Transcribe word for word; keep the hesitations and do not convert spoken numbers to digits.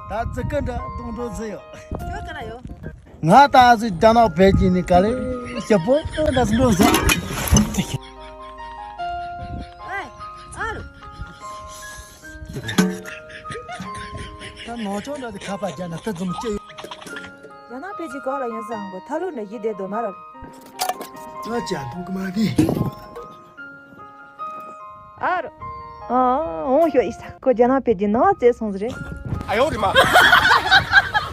ད་ཙི་ཀི་འདྲ་གཏོང་འགྲོ་ཟེར་ཡོད། ཁྱོད་ག་ལ་ཡོད། ང་ད་ཨ་ཟི་རྒྱ་ནག་བོད་ཀྱི་ནི་ག་ལེ་ཞེ་པོ་འདྲ་ཟིན་འགྲོ་ཟེར། ཨེ། ཨ་རུ། ད་ནང་ཆོག་འདྲ་དེ་ཁ་པར་རྒྱ་ནག་ད་འཛོམས་སྐྱེ་ཡོད། རྒྱ་ནག་བོད་ཀྱི་ག་ལ་ཡོད་ས་འགོ་ཐ་ལུ་འདྲ་ཡིད་བདེ་དོ་མ་ར། ང་ཅག་མཐོང་གི་མ་གི། ཨ་རོ། ཨ། འོང་ཤོག་ཡིན་ས་ཁོ་རྒྱ་ནག་བོད་ཀྱི་ནང་བཙལ་སོང་ཟེར་རེད། ཨ་ཡོ་རི་མ།